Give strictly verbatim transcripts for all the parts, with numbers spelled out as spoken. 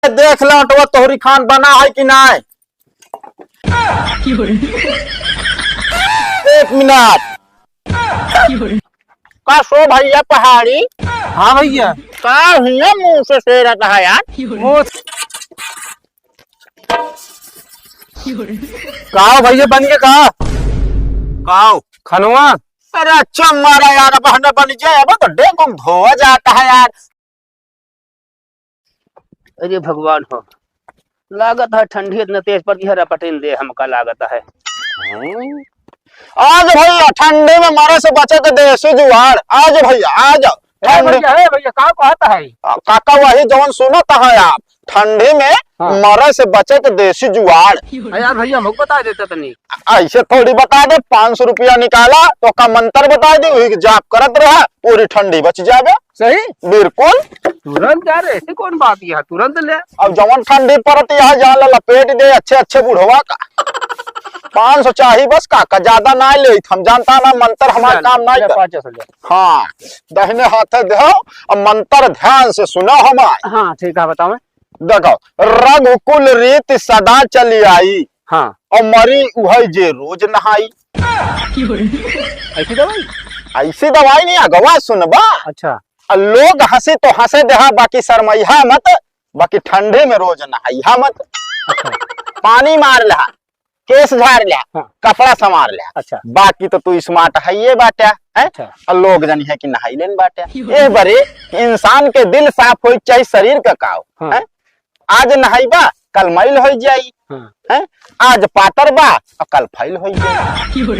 देख लो, अटवा तोहरी खान बना है कि नाय? एक मिनट। का सो भैया पहाड़ी? हाँ भैया। का हिया मुंह से शेरत है यार? वो का हो भैया, बन के का? का हो? खनवा? अरे अच्छा मारा यार, अब हने बन जाए, अब तो डेंगू धोआ जाता है यार। अरे भगवान हो, लागत है ठंडी इतना तेज पड़ गई है, रपटिन दे हमका लागत है। हम्म। आज भैया ठंडी में मरे से बचे के देसी जुगाड़। आज भैया, आज ए ठंडी भैया, ए भैया, का कहत है? आ, काका वही जवन सुनत है आप, ठंडी में हाँ। मरे से बचे के देसी जुगाड़। आ यार भैया, हमको बता देता तनी। ऐसे थोड़ी बता दे, पाँच सौ रुपया निकाला तो का मंत्र बता दे, वही जाप करत रहा, पूरी ठंडी बच जावे। सही? बिल्कुल। तुरंत यार, ऐसी कौन बात है, तुरंत ले। अब जवन ठंडी पड़त है, जान ला लपेट दे अच्छे अच्छे बुढ़वा का। पाँच सौ चाही बस काका, ज्यादा ना ले, हम जानता ना मंत्र हमार ले, काम ना ले, कर। पाँच सौ ले। हाँ, दाहिने हाथे देहो, अब मंत्र ध्यान से सुनो हमार। हाँ, ठीक है, बताओ। देखो, रघुकुल रीत सदा चली आई, हाँ। और मरी उहै जे रोज नहाई। ऐसी दवाई? ऐसी दवाई नहीं, अगवा सुनबा। अच्छा। और लोग हंसी तो हंसे देहा, बाकी शर्मैहा मत, बाकी ठंडी में रोज नहाइहा मत। अच्छा। पानी मार लेहा, केस झाड़ लेहा, हाँ। कपड़ा संवार लेहा। अच्छा। बाकी तो तू smart है ये बाटा, हैं? अच्छा। और लोग जनिहैं कि नहाई लेन बाटा। ये बरे इंसान के दिल साफ होई, चाहे शरीर का काव, हाँ। हैं? आज नहाइबा, कल मैल हो जाई। हाँ। हैं? आज पातर बा, और कल फैल हो जाई।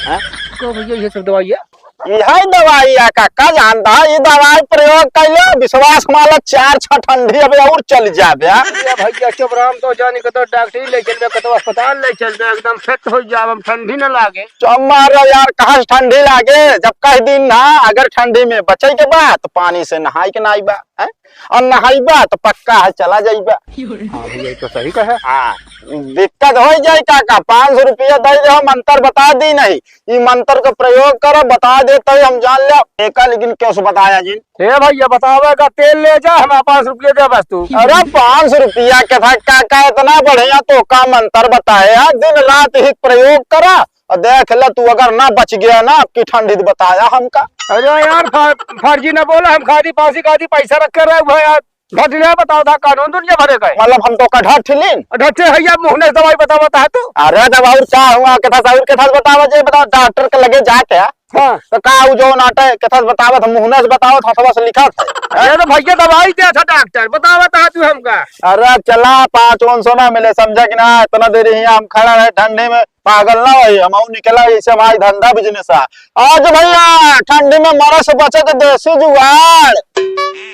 हैं? को भैया, ये सब दवाई है? यही दवाई है काका, जानता है, ये दवाई प्रयोग कर लो, विश्वास माला चार छह ठंडी अबे और चल जाबे। अरे भैया, चुप रहो, हम तो जानी कतो डॉक्टरी ले चलबे, कतो अस्पताल ले चलबे, एकदम fit हो जाब, हम ठंडी न लागे। चुप मारो यार, कहाँ से ठंडी लागे? जब कह दिन ना, अगर ठंडी में बचे के बा, तो पानी से नहाई के नाई बा, हैं? और नहाइबा तो पक्का है चला जाइबा। हाँ भैया, ये तो सही कहे। हाँ, दिक्कत हो जाए काका, पाँच सौ रुपया दे दे, हम मंत्र बता दी नहीं, ई मंत्र का प्रयोग करो, बता दे तो हम जान ले। एका लेकिन क्यों से बताया जिन? हे भैया, बतावे का तेल ले जा, हम पाँच सौ रुपया दे बस तू। अरे पाँच सौ रुपया के था काका, इतना बढ़िया तो का मंत्र बताया, दिन रात ही प्रयोग करा। और देख ले, तू अगर ना बच गया ना, आपकी ठंडी तो बताया हमका। अरे यार, फा-, फर्जी ना बोला, हम खादी पासी खादी पैसा रख कर रहे हुए यार। ढटले बताओ था, कानून दुनिया भरे का है। मतलब हम तो का ढटलीन? ढटे है या मुहने दवाई बतावा था तू? अरे दवाई का हुआ, के था और के था बतावा जे, बताओ डॉक्टर के लगे जाके। हाँ। तो का उ जो नाटे के था बतावत, मुहने से बतावत, हथवा से लिखत है। अरे तो भैया दवाई दे था डॉक्टर, बतावा था तू हमका। अरे चला, पाँच सौ ना मिले, समझा कि ना? इतना देरी हियाँ हम खड़ा रहे ठंडी में, पागल ना होई, हम अउ निकला, ऐसे हमारी धंधा business है। आज भैया ठंडी में मरे से बचे के देसी जुगाड़।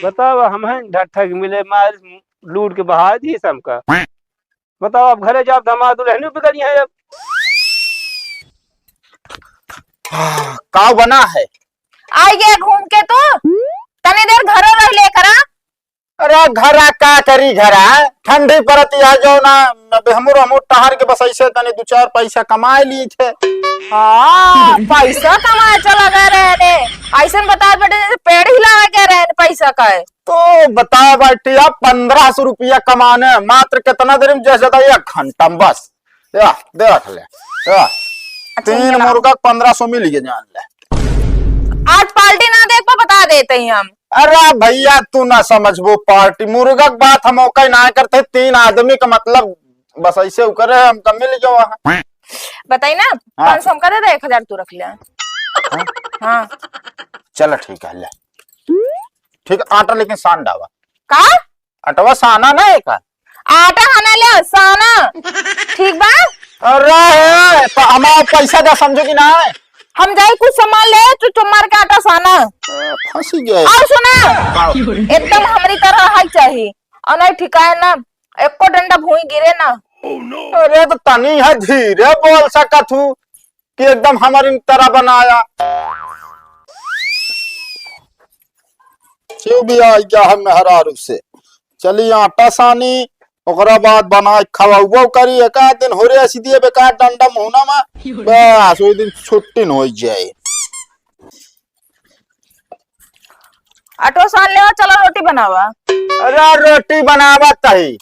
बताओ, हम हैं ढट्ठा के मिले, मार लूट के बहा दी सबका। बताओ, अब घरे जाब तो हमार दुल्हन भी करी है अब। हाँ, का बना है? आई गया घूम के तू, तनी देर घरे रह ले करा। अरे घरा का करी घरा, ठंडी पड़त है जो ना, अब हमरो हमरो टहर के बस ऐसे तनी दो चार पैसा कमाए लिए थे। हाँ, पैसा कमाए चला गए रहे ने। ऐसन बता बेटे, जैसे पेड़ हिलावे के रहे ने पैसा का है। तो बता बेटी, अब पन्द्रह सौ रुपया कमाने, मात्र कितना देर में, जैसे ज्यादा एक घंटा में बस। या, दे रख ले। या, अच्छा, तीन ये ना। मुर्गा पन्द्रह सौ मिल गए, जान ले। आज पार्टी ना दे तो बता देते ही हम। अरे भैया, तू ना समझबो पार्टी, मुर्गा के बात हम ओके ना करते, तीन आदमी का मतलब बस ऐसे उ करे, हमका मिल गया वहाँ। बताई ना, हाँ। पाँच सौ हमका दे दे, एक हजार तू रख ले। हाँ? हाँ। चलो ठीक है, ले। ठीक, आटा लेकिन सान डावा। का? अटवा साना ना है का? आटा हना ले, साना। ठीक बा? अरे है, तो हमारा पैसा दे, समझो कि ना है? हम जाई कुछ सामान ले, तू चुम्मार के आटा साना। अ, फंसी गए। और सुना, का? एकदम हमरी तरह है चाही, और नहीं ठिकाए ना, एको डंडा भूई गिरे ना। अरे तो तनी है धीरे बोल सकत हूँ कि एकदम हमारी तरह बनाया। शिव भी आ गया है मेहरारू से। चली आटा सानी, ओकरा बाद बना के खवाउबो करी। एक आध दिन हो रे ऐसी दिए बेकार डंडा मुहना में, बस वही दिन छुट्टी न हो जाए। आटो सान लेवा, चला रोटी बनावा। अरे रोटी बनावा तही,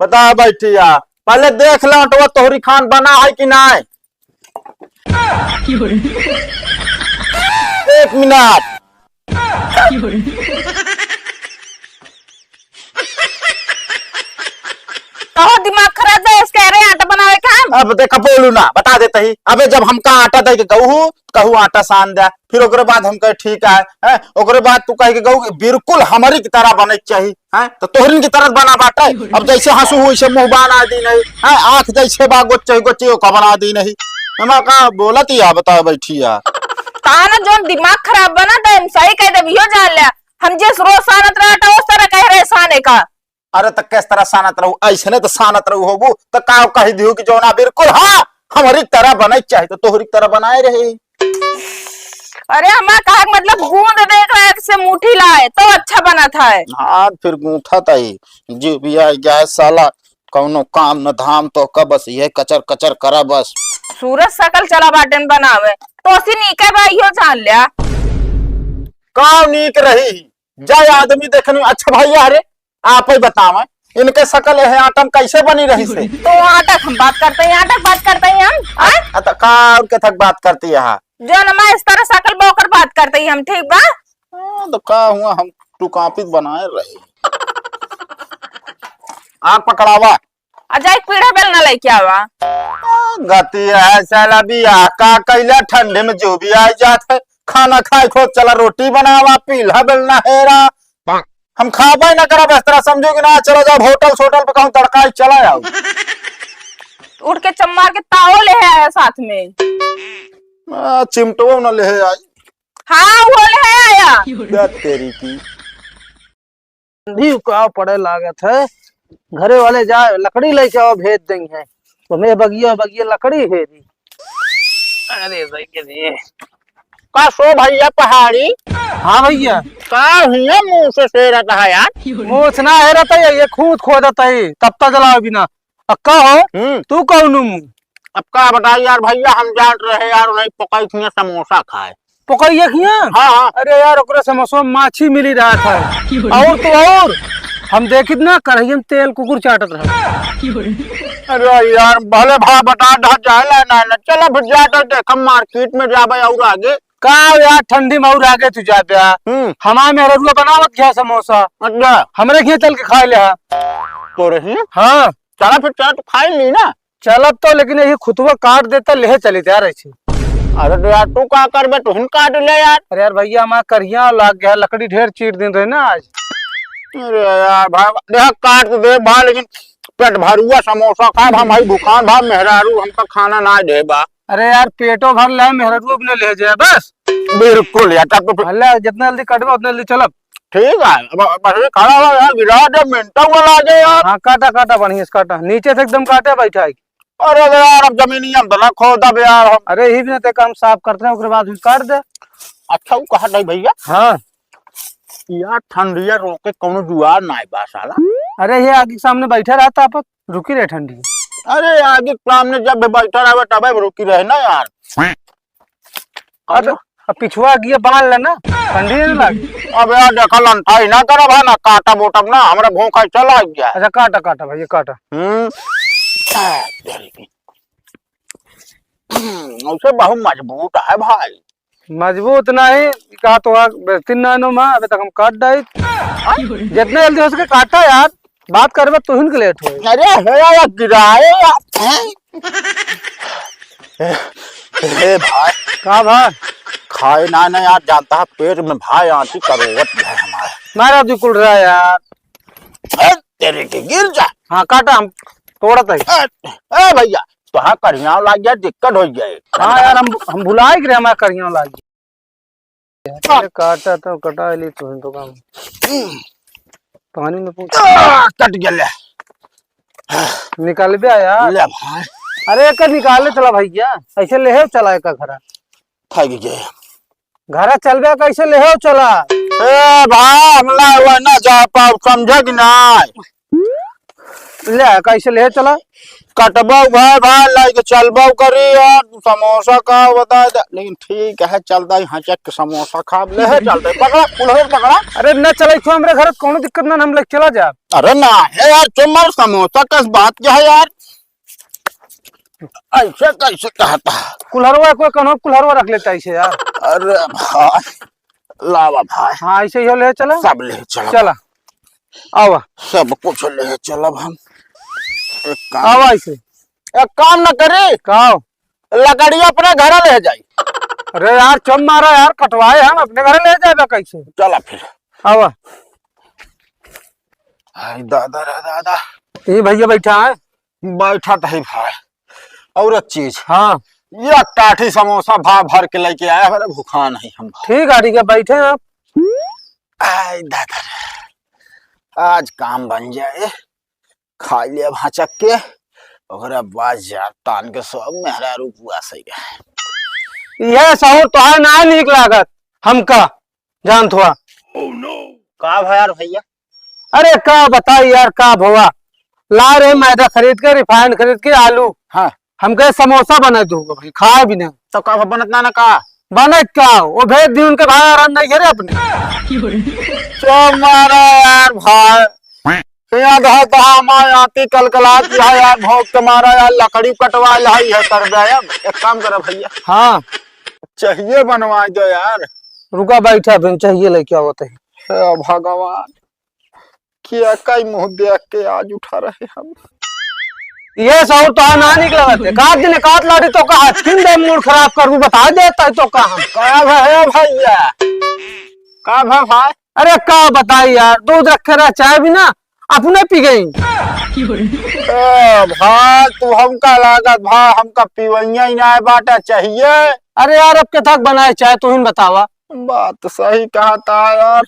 बता बैठिया, पहले देख लो आटवा तोहरी खान बना है कि नाय। एक मिनट। तोहर दिमाग खराब है, इसके अरे आटा बनावे के हम। अब देखा, बोलू ना, बता देते ही। अबे जब हमका आटा दे के कहू, कहू आटा सान दे, फिर ओकरे बाद हम कहे ठीक है, हैं? ओकरे बाद तू कहे के कहू कि बिल्कुल हमरी की तरह बने के चाही, हैं? तो तोहरिन की तरह बना बाटे। अब जैसे हंसू वैसे मुंह बना दी नहीं, हैं? आंख जैसे बा गोचे गोचे ओका बना दी नहीं। हमा का बोलत ही है, बता बैठी है। ताना जोन दिमाग खराब बना, तो हम सही कह देब, इहो जान ले। हम जिस रोज सानत रहा था, उस तरह कह रहे साने का। अरे त किस तरह सानत रहू? ऐसने त सानत रहू होबू, त का कही दिहू कि जौना बिल्कुल, हाँ, हमरी तरह बने के चाही, त तोहरी तरह बनाए रहे। अरे हमार कहे के मतलब गूंद देख रहा है, से मुट्ठी लाए, तो अच्छा बनत है। हाँ, फिर गूंथा तई, जीव भी आ गया है साला, कौनो काम न धाम तो का, बस ये कचर कचर करा बस। सूरज सकल चला बाटेन बनावे, तो सी नीके बा, इहो जान लिया। का नीक रही? जय आदमी देखने, अच्छा भैया, अरे आप ही बतावें, इनके शकल है आटा में कैसे बनी रही से? तो आटा हम बात करते हैं, आटा बात करते हैं हम, आय? अ, त का और के थक बात करती है? जो नमा इस तरह शकल बोकर बात करते हैं हम, ठीक बा? हाँ, तो का हुआ, हम टुकापित बनाए रहे। आग पकड़ावा। आ जाए पीढ़ा बेलना लेके आवा। गति है साला, बियाह का कैला, ठंडी में जो भी आ जात है, खाना खाए खो चला, रोटी बनावा, पीढ़ा बेलना हेरा। हम खाबे ना करब, इस तरह समझो कि ना, चला जाओ होटल सोटल पे कहूँ तड़का ही चला जाओ। उठ के चम्मार के ताओ ले आया साथ में। आ, चिमटो ना ले आई। हाँ, वो ले आया। क्या तेरी की। ठंडी का पड़े लागत है, घरे वाले जाए लकड़ी लेके आओ, भेज देंगे। तो मैं बगिया बगिया लकड़ी हेरी। अरे भैया जी, का सो भैया पहाड़ी? हाँ भैया। का हिया मुंह से शेरत है यार? मुंह से ना हेरत है, ये खूद खोदत है, तब तक जलाओ बिना। अक्का हो, हम्म। तू कौन मुंह? अब का बताई यार भैया, हम जात रहे यार, उन्हें पकई खिया समोसा खाए। पकइया खिया? हाँ, हाँ। अरे यार, ओकरे समोसा में माछी मिली रहा था। और तो और, हम देखित ना, कढ़ैया में तेल कुकुर चाटत रहा। अरे यार, भले भा बता दा, जाए ला ना, ना, चलो फिर जाते देख, हम मार्केट में जाबे और आगे। का यार, ठंडी में और आगे तू जाबे? हम्म। हमारे मेहररुआ बनावत गया समोसा। अच्छा। हमरे खिया चल के खाए ले हा। तो रही? हाँ। चला फिर, चला तो खाई ली ना। चलब तो, लेकिन यही खुतवा काट देता, लेहे चली तैयार ऐसे। अरे तो यार, तू का करबे, तुहिन काट ले यार। अरे यार भैया, हमार करिया लाग गया, लकड़ी ढेर चीर दिन रहे ना आज। अरे यार भाई, देख काट तो दे भाई, लेकिन पेट भरुआ समोसा खाब हम, भाई भुखान भाई मेहरारू हमका खाना ना दे बा। अरे यार, पेटो भर ले, मेहरारू भी ले जाए बस। बिल्कुल यार, तब तो फिर भले जितना जल्दी कटबे उतना जल्दी चलब। ठीक है, अब बस ये खड़ा हो यार, गिरा दे, मिनटा हुआ लागे यार। हाँ, काटा, काटा, बढ़िया से काटा, नीचे से एकदम काटे, बैठा है। अरे यार, अब जमीनिया में तो ना खोदब यार हम। अरे, ही भी ना ते काम साफ करते हैं, ओकरे बाद भी काट दे। अच्छा, वो कहा नहीं भैया? हाँ। यार, ठंडिया रोके कौनो जुआर ना बा साला। अरे, ये आगे के सामने बैठा रहता आप, रुकी रहे ठंडी। अरे, आगे के सामने जब भी बैठा रहे, तबे रुकी रहे ना यार। अच्छा, अब पिछुआ गिया बांध लेना, ठंडी नहीं लागे। अब यार देखा लंठाई ना करब है ना, काटब ओटब ना, हमरा भूख है, चला गया। अच्छा, काटा, काटा भैया, काटा। हम्म। उसे बहुत मजबूत है भाई। मजबूत नहीं, कहा तो बेस्ती ना नो माँ, अबे तक हम काट डाई। जितना जल्दी हो सके काटा यार। बात करबे तुहिन के लेट होई। अरे हे यार, गिराए यार। हैं? ए, ए भाई। का भाई? खाए ना, ना यार, जानता है पेट में भाई आंटी करोवत है हमारे। मारा भी कुल रहा यार। ए, तेरे के गिर जा। हाँ, काटा हम तोड़त है। ए, ए भैया, तोहार करिया लाग गया, दिक्कत हो जाए। हाँ यार, हम, हम भुलाए गिरे हमारा करिया लाग गया। अरे काटा तो कटा ली तू तो काम। पानी में पूछ। आ, कट गया ले। निकाल बे यार। ले भाई। अरे एक निकाले चला भैया, ऐसे ले है चला एक घरा। थक गए। घरा चलबे कैसे ले हो चला। ए भाई, हम ना हुआ ना जा पाओ, समझे कि ना? ले कैसे ले चला। कटबो भाई, भाई, लाइके चलबो करी यार, समोसा का बता दे, लेकिन ठीक है, चलता ही हाँ, चेक समोसा खा ले है, चलता ही पकड़ा, कुल्हड़ पकड़ा। अरे न चले क्यों, हमरे घर कोनो दिक्कत ना, हम लेके चला जा। अरे ना है यार, चुप मार, समोसा का बात क्या है यार, ऐसे कैसे कहता? कुल्हड़वा को कौनो कुल्हड़वा रख लेता ऐसे यार। अरे भाई, लावा भाई। हाँ, ऐसे ही हो, ले चला। सब ले चला। चला, आवा। सब कुछ ले चलब हम। एक काम, आवा ऐसे। एक काम न करी। का? लकड़ी अपने घर ले जाई। अरे यार, चुप मारा यार, कटवाए हम अपने घर ले जाएगा कैसे? चला फिर। आवा। हाय दादा रे दादा। ये भैया बैठा है। बैठा तो है भाई। और एक चीज। हाँ। ये टाठी समोसा भा भर के लेके आया, हमारे भूखा नहीं हम। ठीक है, ठीक है, बैठे आप। आय दादा रे, आज काम बन जाए, खा लिया भाचक के, ओकरा बाद जा तान के सब मेहरारू पुआ सही है। यह सहूर तोहार ना नीक लागत हमका, जानत हुआ। का भा यार भैया? अरे का बताई यार, का भवा, ला रहे मैदा खरीद के, रिफाइंड खरीद के, आलू। हाँ। हम कहे समोसा बना दूंगा भाई, खाए भी ना। तो का भा बनत ना, ना का? बनत का? वो भेज दी उनके भाई, आराम नहीं है रे अपने। तो मारा यार भाई, यहाँ तो हमारे आती कलकलात है यार, भोंक के मारा यार, लकड़ी कटवा लाई है कर दे। अब एक काम करा भैया। हाँ। चाहिए बनवा दो यार। रुका बैठा, फिर चाहिए लेके आवत है। हे भगवान, क्या कई मुंह देख के आज उठा रहे हम। ये सहूर तो ना निकला रहते। का दिन काट लाड़ी तो का हचकिन दे, मूड खराब करबू, बता देता है तो का हम। का भा है भैया? का भा भाई? अरे का बताई यार, दूध रखे रहा चाय भी ना, अपने पी गई। ए भाई, तू हमका लागत भा, हमका पिवैया ही ना बाटा चाहिए। अरे यार, अब के तक बनाए चाय, तू ही बतावा। बात सही कहता यार।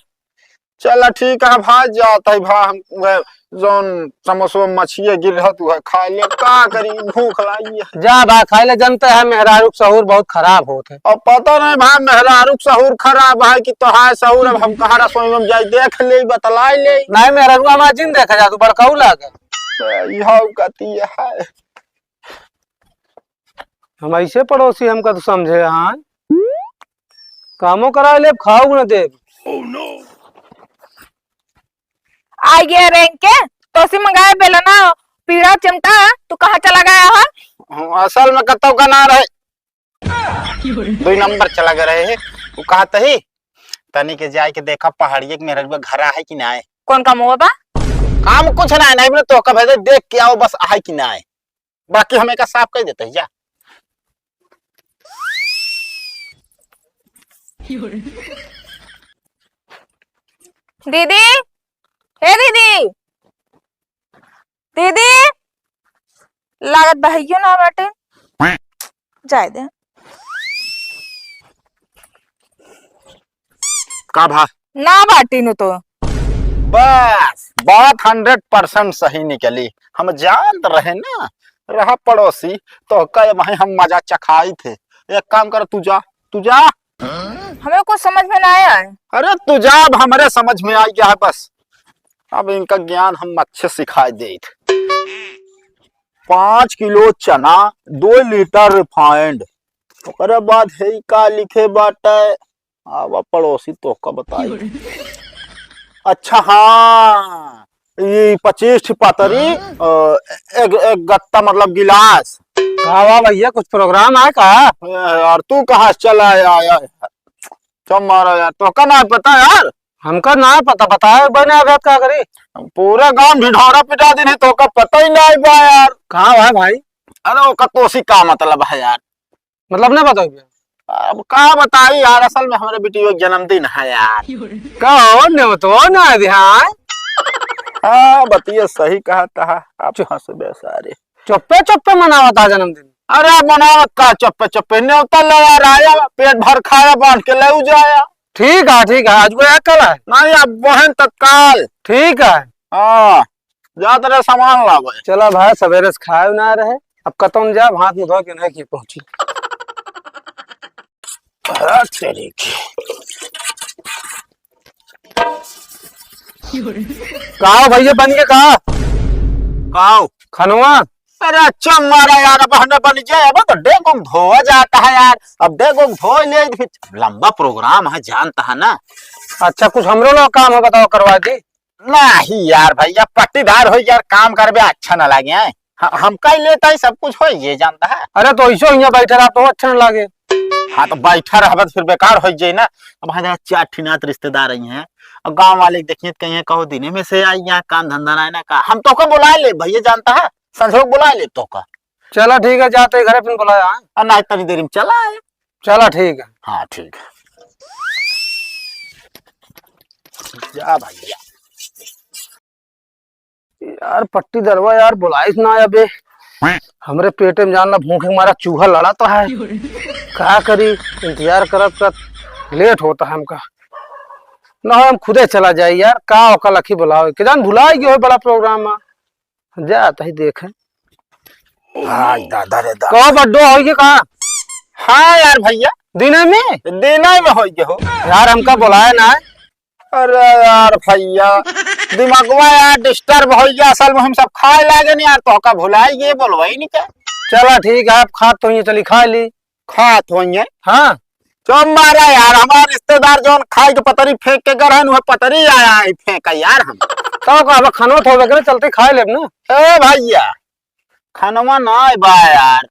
चला ठीक है भाई, जात है भाई, हम वह जौन समोसवा मछिए गिर रहा तू है खा ले, का करी, भूख लागी है। जा भाई खाई ले, जनते है मेहरारू के सहूर बहुत खराब होत है। अब पता नहीं भाई मेहरारू के सहूर खराब है कि तोहार सहूर, अब हम कहाँ रसोई में जाई देख ले, बतलाई ले। नहीं मेहरारू हमार जिन देखा जा, तू बड़काऊ लागे। यह कती है। हम ऐसे पड़ोसी हमका तो समझे हाँ, कामो करा लेब, खाऊ न देब। आ गया रैंक के, तोसी मंगाए बेलना, पीड़ा चिमटा, तू कहाँ चला गया है? हम असल में कतौ का ना रहे, दुई नंबर चला गए रहे है। वो कहत ही, तनी के जाए के देखा पहाड़िया के मेहररुआ घर आहे कि ना आए। कौन काम हुआ बा? काम कुछ ना है, नहीं बोले तो का भेजे, देख के आओ बस आहे कि ना आए। बाकी हम एका साफ कइ देते हैं, जा। दीदी, हे दीदी, दीदी, लागत बा हइयो ना बाटे, जाए दे। का भा? ना बाटी नु तो। बस, बात हंड्रेड परसेंट सही निकली। हम जानत रहे ना, रहा पड़ोसी, तो कहे भाई हम मजा चखाई थे। एक काम कर, तू जा, तू जा। हमें कुछ समझ में ना आया है। अरे तू जा, अब हमरे समझ में आ गया है बस। अब इनका ज्ञान हम अच्छे सिखाई देत। पाँच किलो चना, दो लीटर रिफाइंड, ओकरे बाद है का लिखे बाटे, आवा पड़ोसी तोहका बताई। अच्छा हाँ, ये पच्चीस ठी पतरी, अ, एक, एक गत्ता मतलब गिलास। का हुआ भैया, कुछ प्रोग्राम है का? ए, यार तू कहाँ से चला आया, आया? चुप मारा यार, तोहका ना पता यार? हमका ना पता, बताए बने अबे का करी? पूरा गांव ढिढोरा पिटा दिन है, तोहका पता ही ना बा यार। का हुआ भाई? अरे ओका तोसी का मतलब है यार? मतलब ना बताओ भैया। अब का बताई यार, असल में हमरे बिटिया के जन्मदिन है यार। का हो, नेवतो ना दिहाय? हाँ, बतिया सही कहत हा, आप चुप। हंसबे सारे। चुप्पे चुप्पे मनावत हा जन्मदिन। अरे मनावत का चुप्पे चुप्पे, नेवता लगा रहा, पेट भर खाया, बांट के ले जाया। ठीक है, ठीक है, आज वो है, कल है? नहीं, अब बहन तत्काल। ठीक है। हाँ। जात रहे सामान लावे। चला भाई, सवेरे से खाए ना रहे, अब कतौन जाब, हाथ मुँह धो के नहीं की पहुँची। अरे तेरी की। का हो भैया, बन के का? का हो? खनवा? अरे अच्छा मारा यार, अब हने बन जाए, अब तो डेग उग धोआ जाता है यार, अब डेग उग धो ले, फिर लंबा प्रोग्राम है, जानता है ना। अच्छा, कुछ हमरो लोग काम है, बताओ, करवा दी। नहीं यार भैया, पट्टीदार हो यार, काम करबे अच्छा ना लागे है। ह-, हमका ही लेता है, सब कुछ हो ये जानता है। अरे तो ऐसे हियाँ बैठे रहा तो अच्छा ना लागे। हाँ तो बैठा रहबे तो फिर बेकार हो जाए ना। अब हाँ, चार ठिनात रिश्तेदार आई हैं, अब गाँव वाले देखिए तो कहिए, कहो दिने में से आई यहाँ, काम धंधा ना है ना का, हम तो को बुला ले भैया, जानता है, संझोक बुला ले तो का। चला ठीक है, जाते घरे फिर बुलाया, हाँ? और ना तनी देर में चला आए। चला ठीक है। हाँ ठीक है। जा भैया। यार पट्टीदरवा यार बुलाइस ना अबे, हमरे पेटे में जान ला भूख के मारा चूहा लड़ा तो है। का करी, इंतजार करत करत लेट होता है हमका। ना हो हम खुदे चला जाई यार, का ओका लखी बुलावे के जान भुलाई गयो है बड़ा प्रोग्राम में। जा तही देखे। हाय दादा रे दादा। कहो बड्डो होई के का? हाँ यार भैया। दिने में? दिने में होई के हो। यार हमका बुलाए ना है। अरे यार भैया, दिमागवा यार डिस्टर्ब हो गया, असल में हम सब खाए लागे नहीं यार, तो का भुलाई गए, बोलवाई नहीं क्या? चला ठीक है, आप खात तो ही चली खा ली। खात होइए। हाँ। चुप मारा यार, हमार रिश्तेदार जौन खाई के पतरी फेंक के गए रहन, वह पतरी आया है फेंका यार हम। तो का अब खनो थोबे के चलते खाए लेब ना। ए भैया, खनवा ना बा यार।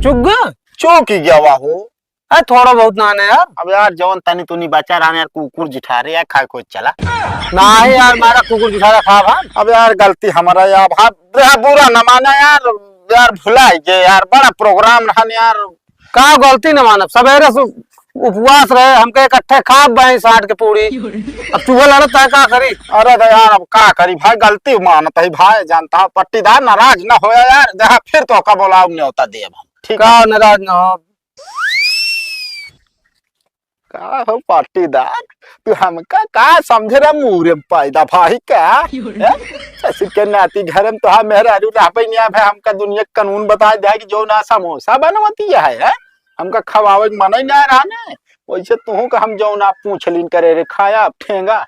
चुग? चुक ही गया हो। अरे थोड़ा बहुत ना आने यार। अब यार जौन तनी तुनी बचा रहन यार, कुकुर जिठा रहे यार, खाए कोई चला। ना है यार, मारा कुकुर जिठा रहा खा भान। अब यार गलती हमारा यार, भाग, बुरा न माना यार, यार भुला गए यार, बड़ा प्रोग्राम रहन यार। का गलती न मानब, सवेरे से उपवास रहे, हमके इकट्ठे खाब बाई साठ के पूरी। अब चूहा लड़त है, का करी? अरे तो यार, अब का करी भाई, गलती मानत है भाई, जानता हूँ, पट्टीदार नाराज ना होया यार, जहाँ फिर तो का बोलाओ न्योता देब हम, ठीक है? का नाराज ना हो? का हो पट्टीदार, तू हमका का समझे रहा, मुँह रे पैदा भाई का? हैं? ससुर के नाती घर में तोहार मेहरारू रहबे नहीं, अब हमका दुनिया के कानून बताए दे कि जो ना समोसा बनवती है, हैं? हमका खवावे के मन ही ना रहा ने। वैसे तुहू का हम जौन आप पूछ लीन करे रे, खाया ठेंगा।